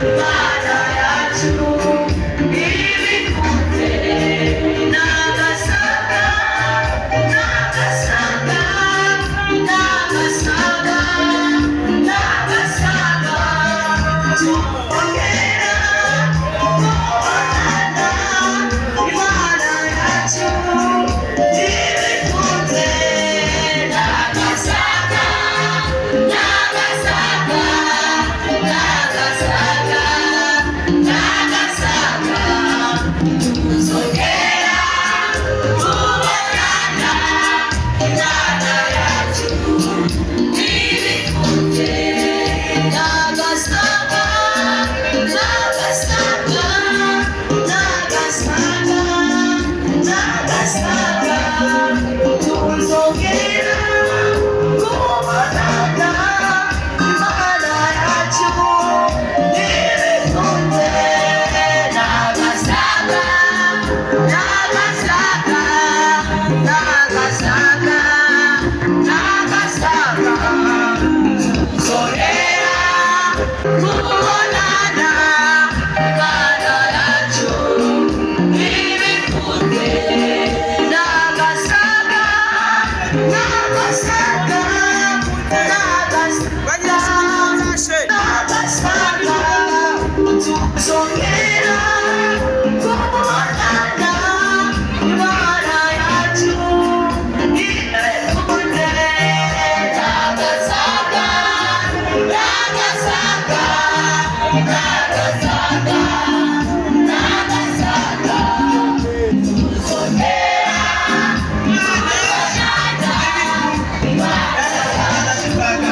Imana yacu ibikunze. N'agasaka, n'agasaka, n'agasaka, n'agasaka, tuzongera kubonana. Imana yacu ibikunze. N'agasaka, n'agasaka, n'agasaka, n'agasaka, tuzongera kubonana. Imana yacu ibikunze. N'agasaka, n'agasaka, n'agasaka, n'agasaka, tuzongera kubonana. Imana yacu ibikunze. N'agasaka, n'agasaka, n'agasaka, n'agasaka, tuzongera kubonana. Imana yacu ibikunze. N'agasaka, n'agasaka, n'agasaka, n'agasaka, tuzongera kubonana. Imana yacu ibikunze. N'agasaka, n'agasaka, n'agasaka, n'agasaka, tuzongera kubonana. Imana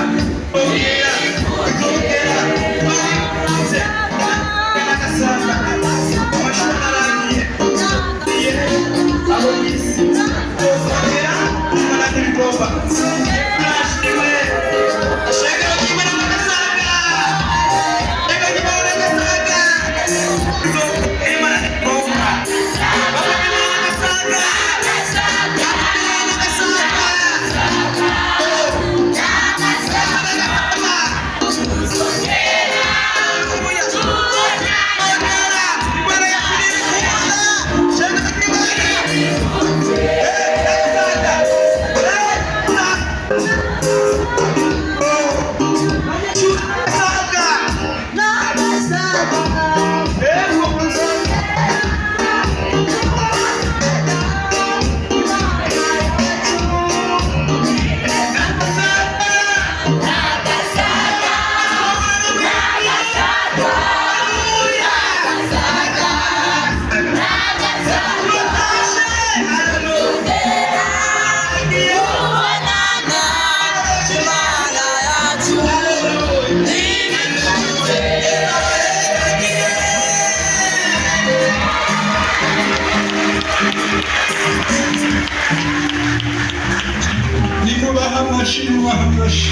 Nimubaha amashyi, nimubaha amashyi.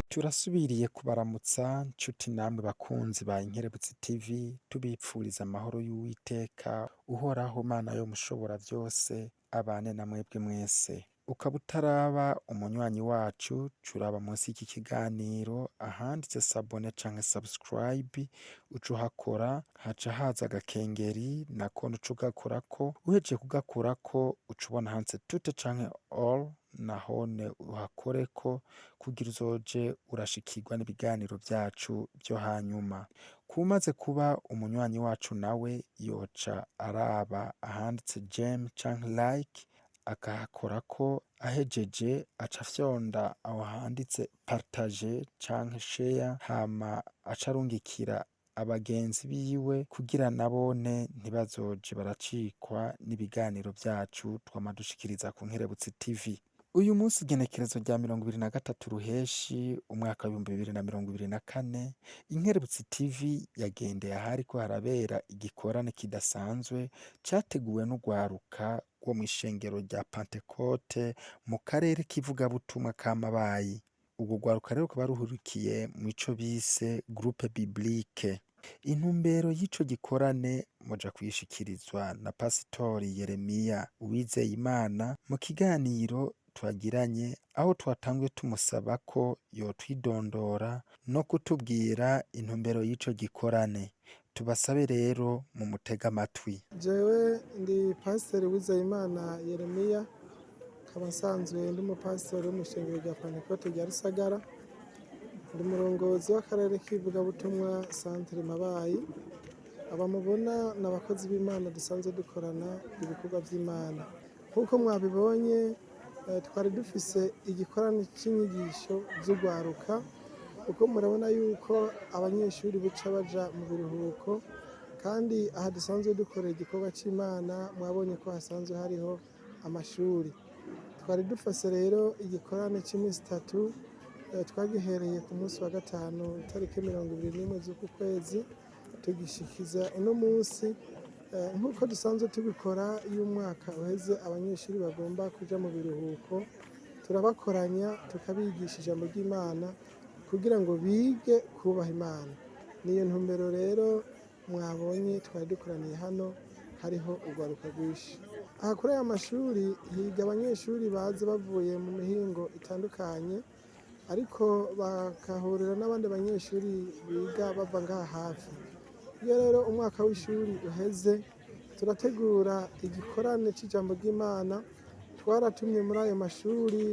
Turasubiriye kubaramutsa nshuti namwe bakunzi ba Inkerebutsi TV, tubipfuriza amahoro y'Uwiteka uhoraho Mana yo mushobora byose abane na mwebwe mwese. Ukaba utaraba umunywanyi wacu, curaba munsi y'iki kiganiro ahanditse s'abonner canke subscribe, uca uhakora haca haza agakengeri, nako uca ugakorako. Uhejeje kugakorako, uca ubona handitse toutes canke all, nahone uhakoreko kugira uzoje urashikirwa n'ibiganiro vyacu vyo hanyuma. Kumaze kuba umunywanyi wacu nawe yoca araba ahanditse j'aime canke like akahakorako. Ahejeje aca afyonda aho handitse partager canke share, hama aca arungikira abagenzi biwe kugira nabone ntibazoje baracikwa n'ibiganiro vyacu twama dushikiriza ku Nkerebutsi TV. Uyu munsi, igenekerezo rya 23 Ruheshi umwaka w'2024, Inkerebutsi TV yagendeye ahariko harabera igikorane kidasanzwe categuwe n'urwaruka. rwo mw'ishengero rya Pantekote mu karere k'ivugabutumwa ka Mabayi. Urwo rwaruka rero rukaba ruhurikiye mw'ico bise Groupe Biblique. Intumbero y'ico gikorane muja kuyishikirizwa na Pasitori Yeremiya Uwizeyimana mu kiganiro twagiranye, aho twatanguye tumusaba ko yotwidondora no kutubwira intumbero y'ico gikorane. Tubasabe rero mumutege amatwi. Jewe ndi Pasiteri Uwizeyimana Yeremiya, nkaba nsanzwe ndi umupasiteri wo mw'ishengero rya Pantekote rya Rusagara. Ndi umurongozi w'akarere k'ivugabutumwa Centre Mabayi. Aba mubona ni abakozi b'Imana dusanzwe dukorana ibikorwa vy'Imana. Nk'uko mwabibonye, twari dufise igikorane c'inyigisho z'urwaruka, kuko murabona yuko abanyeshuri buca baja mu biruhuko, kandi aha dusanzwe dukorera igikorwa c'Imana mwabonye ko hasanzwe hariho amashuri. Twari dufise rero igikorane c'imisi itatu, twagihereye ku munsi wa gatanu itariki 21 z'uku kwezi, tugishikiza uno munsi. Nk'uko dusanzwe tubikora iyo umwaka uheze abanyeshuri bagomba kuja mu biruhuko, turabakoranya tukabigisha ijambo ry'Imana kugira ngo bige kubaha Imana. Niyo ntumbero rero mwabonye twari dukoraniye hano, hariho urwaruka rwinshi. Aha kuri aya mashuri higa abanyeshuri baza bavuye mu mihingo itandukanye, ariko bakahurira n'abandi banyeshuri biga bava ngaha hafi. Iyo rero umwaka w'ishuri uheze, turategura igikorane c'ijambo ry'Imana. Twaratumye muri ayo mashuri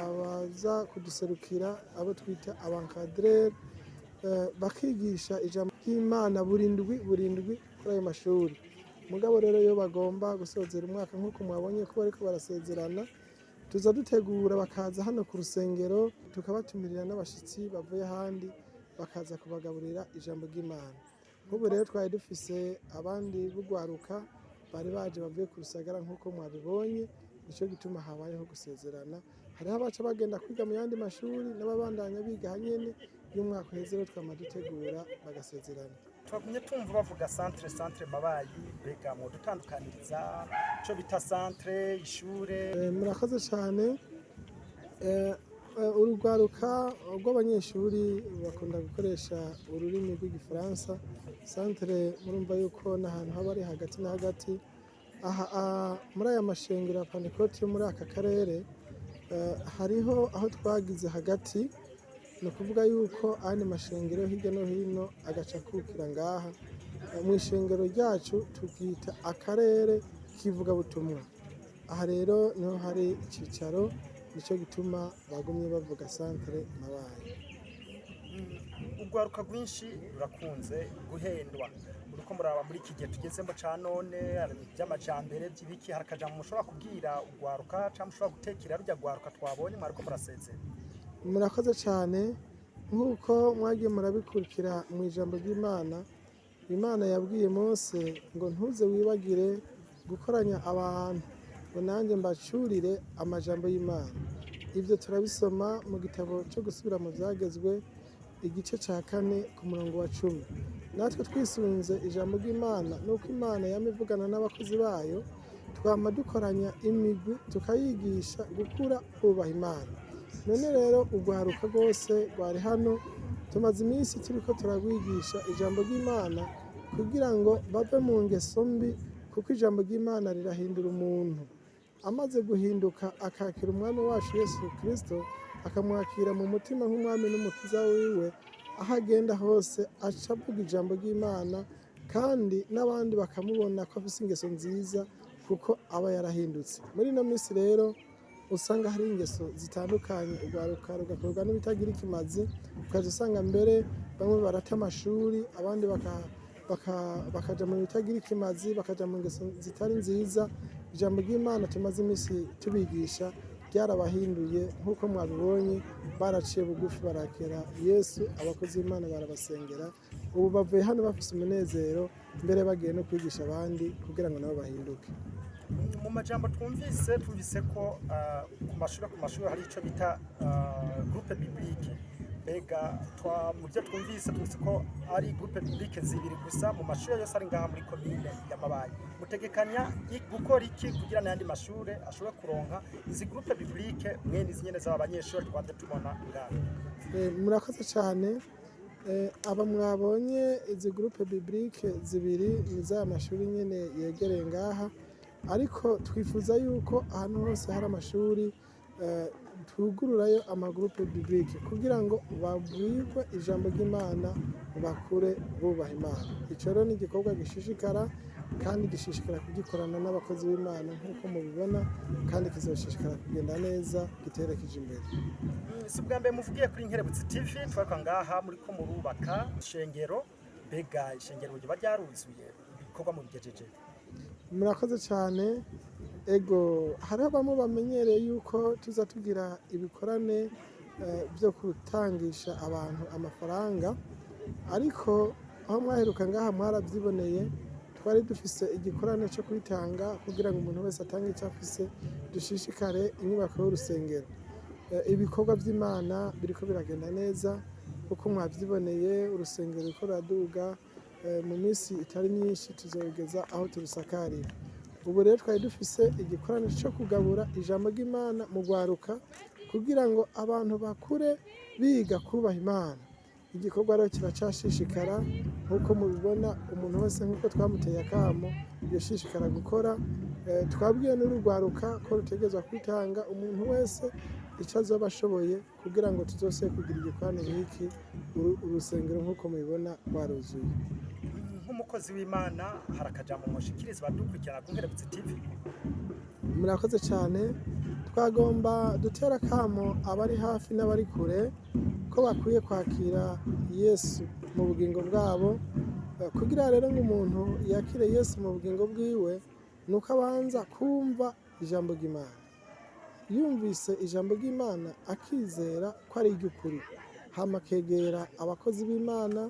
abaza kuduserukira, abo twita abankadrere, bakigisha ijambo ry'Imana burindwi burindwi kuri ayo mashuri. Mugabo rero iyo bagomba gusozera umwaka, nk'uko mwabonye ko bariko barasezerana, tuza dutegura bakaza hano ku rusengero, tukabatumirira n'abashitsi bavuye ahandi bakaza kubagaburira ijambo ry'Imana. Nk'ubu rero twari dufise abandi b'urwaruka bari baje bavuye ku Rusagara nk'uko mwabibonye, nico gituma habayeho gusezerana. Hariho abaca bagenda kwiga mu yandi mashuri n'ababandanya biga hanyene. Iyo umwaka uheze rero twama dutegura bagasezerana. Twagumye tumva bavuga centre Mabayi, mbega mwodutandukaniriza ico bita centre, ishure? Murakoze cane. Urugwaruka rw'abanyeshuri bakunda gukoresha ururimi rw'igifaransa. Centre murumva yuko n'ahantu haba ari hagati na hagati. Aha muri aya mashengero ya Pantekote yo muri aka karere, hariho aho twagize hagati, ni ukuvuga yuko ayandi mashengero hirya no hino agaca akukira ngaha. Mw'ishengero ryacu turyita akarere k'ivugabutumwa. Aha rero niho hari icicaro, nico gituma bagumye bavuga Centre Mabayi. Urwaruka rwinshi rurakunze guhendwa. Uriko muraba muri iki gihe tugezemo ca none vy'amajambere vy'ibiki, hari akajambo mushobora kubwira urwaruka canke mushobora gutekera rurya rwaruka twabonye mwariko murasezera? Murakoze cane. Nk'uko mwagiye murabikurikira mu ijambo ry'Imana, Imana yabwiye Mose ngo ntuze wibagire gukoranya abantu ngo nanjye mbacurire amajambo y'Imana. Ivyo turabisoma mu gitabo co gusubira mu vyagezwe, igice ca 4 ku murongo wa 10. Natwe twisunze ijambo ry'Imana nuko Imana yama ivugana n'abakozi bayo, twama dukoranya imigwi tukayigisha gukura bubaha Imana. None rero urwaruka rwose rwari hano, tumaze iminsi turiko turarwigisha ijambo ry'Imana kugira ngo bave mu ngeso mbi, kuko ijambo ry'Imana rirahindura umuntu. Amaze guhinduka akakira umwami wacu Yesu Kristo, akamwakira mu mutima nk'umwami n'umukiza wiwe, aho agenda hose aca avuga ijambo ry'Imana, kandi n'abandi bakamubona ko afise ingeso nziza kuko aba yarahindutse. Muri ino minsi rero usanga hari ingeso zitandukanye, urwaruka rugakorwa n'ibitagira ikimazi, ukaza usanga mbere bamwe barata amashuri, abandi bakaja mu bitagira ikimazi, bakaja mu ngeso zitari nziza. Ijambo ry'Imana tumaze iminsi tubigisha ryarabahinduye, nk'uko mwabibonye baraciye bugufi barakira Yesu, abakozi b'Imana barabasengera, ubu bavuye hano bafise umunezero, mbere bagiye no kwigisha abandi kugira ngo nabo bahinduke. Mu majambo twumvise ko ku mashuri hari ico bita groupe biblique. Mbega mu byo twumvise, twumvise ko ari groupe biblique zibiri gusa mu mashuri yose ari ngaha muri komine ya Mabayi. Mutegekanya gukora iki kugira n'ayandi mashure ashobore kuronka izi groupe biblique mwene izi nyene z'aba banyeshuri twamye tubona ngaha? Murakoze cyane. Aba mwabonye izi groupe biblique zibiri ni za mashuri nyene yegereye ngaha, ariko twifuza yuko ahantu hose hari amashuri twugururayo amagroupe biblique kugira ngo babwirwe ijambo ry'Imana, bakure bubaha Imana. Ico rero ni igikorwa gishishikara kandi gishishikara kugikorana n'abakozi b'Imana nk'uko mubibona, kandi kizoshishikara kugenda neza giterekeje imbere. Si ubwa mbere muvugiye kuri Nkerebutsi TV. Twariko ngaha muri ko murubaka ishengero. Mbega ishengero riba ryaruzuye? Ibikorwa mubigejeje? Murakoze cyane. Ego, hariho bamwe bamenyereye yuko tuza tugira ibikorane byo gutangisha abantu amafaranga, ariko aho mwaheruka ngaha mwarabyiboneye, twari dufise igikorane cyo kwitanga kugira ngo umuntu wese atange icyo afise, dushishikare inyubako y'urusengero. Ibikorwa by'Imana biriko biragenda neza uko mwabyiboneye. Urusengero ruriko ruraduga, mu minsi itari myinshi tuzogeza aho turusakarira. Ubu rero twari dufise igikorane cyo kugabura ijambo ry'Imana mu rwaruka kugira ngo abantu bakure biga kubaha Imana. Igikorwa rero kiracashishikara nk'uko mubibona. Umuntu wese nk'uko twamuteye akamo yoshishikara gukora. Twabwiye n'urugwaruka ko rutegerezwa kwitanga, umuntu wese icyo azoba ashoboye, kugira ngo tuzose kugira igikorane nk'iki urusengero nk'uko mubibona rwaruzuye. Nk'umukozi w'Imana, hari akajambo mushikiriza abadukurikirana ku Nkerebutsi TV? Murakoze cyane. Twagomba dutera akamo abari hafi n'abari kure ko bakwiye kwakira Yesu mu bugingo bwabo. Kugira rero ngo umuntu yakire Yesu mu bugingo bwiwe, ni uko abanza kumva ijambo ry'Imana. Yumvise ijambo ry'Imana akizera ko ari iry'ukuri, hama akegera abakozi b'Imana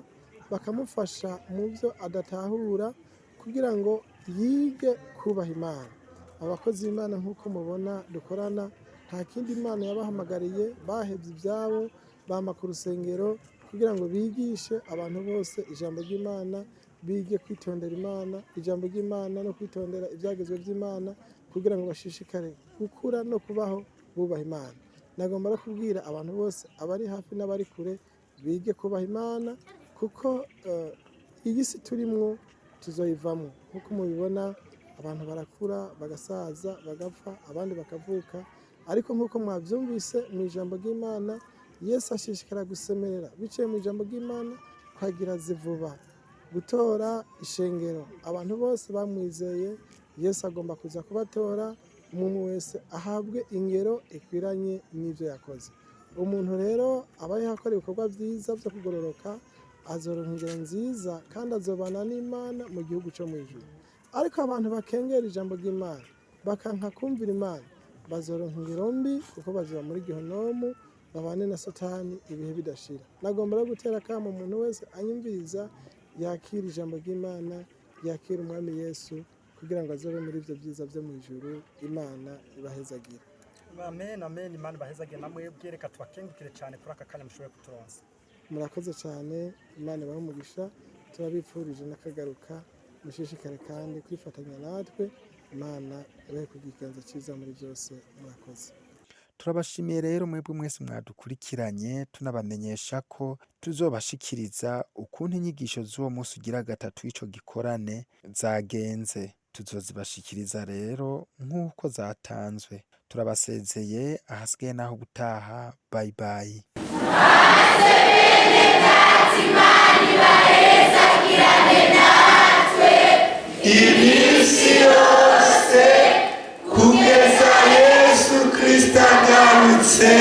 bakamufasha mu byo adatahura kugira ngo yige kubaha Imana. Abakozi b'Imana nk'uko mubona dukorana, nta kindi Imana yabahamagariye, bahebye ibyabo bama ku rusengero kugira ngo bigishe abantu bose ijambo ry'Imana, bige kwitondera Imana, ijambo ry'Imana no kwitondera ibyagezwe by'Imana, kugira ngo bashishikare gukura no kubaho bubaha Imana. Nagomba no kubwira abantu bose abari hafi n'abari kure bige kubaha Imana, kuko iyi si turimwo tuzoyivamo. Nk'uko mubibona, abantu barakura, bagasaza, bagapfa, abandi bakavuka, ariko nk'uko mwabyumvise mu ijambo ry'Imana, Yesu ashishikara gusemerera biciye mu ijambo ry'Imana kwagira zivuba gutora ishengero. Abantu bose bamwizeye, Yesu agomba kuza kubatora, umuntu wese ahabwe ingero ikwiranye n'ibyo yakoze. Umuntu rero aba yakora ibikorwa byiza byo kugororoka azoronka ingero nziza kandi azobana n'Imana mu gihugu cyo mu ijuru, ariko abantu bakengera ijambo ry'Imana bakanka kumvira Imana bazoronka ingero mbi, kuko bazoba muri gihonomu babane na Satani ibihe bidashira. Nagomba rero gutera akamo umuntu wese anyumviriza yakira ijambo ry'Imana, yakira Umwami Yesu kugira ngo azobe muri ibyo byiza byo mu ijuru. Imana ibahezagire. Amen, amen. Imana ibahezagire namwebwe. Reka tubakengukire cyane kuri aka kanya mushoboye kuturonsa. Murakoze cyane, Imana ibahe umugisha. Turabipfurije n'akagaruka. Mushishikare kandi kwifatanya natwe. Imana ibahe kugira ikiganza cyiza muri byose. Murakoze. Turabashimiye rero mwebwe mwese mwadukurikiranye, tunabamenyesha ko tuzobashikiriza ukuntu inyigisho z'uwo munsi ugira gatatu w'ico gikorane zagenze. Tuzozibashikiriza rero nk'uko zatanzwe. Turabasezeye, ahasigaye naho gutaha. Bye bye. Iminsi yose kugeza Yesu Kristo agarutse.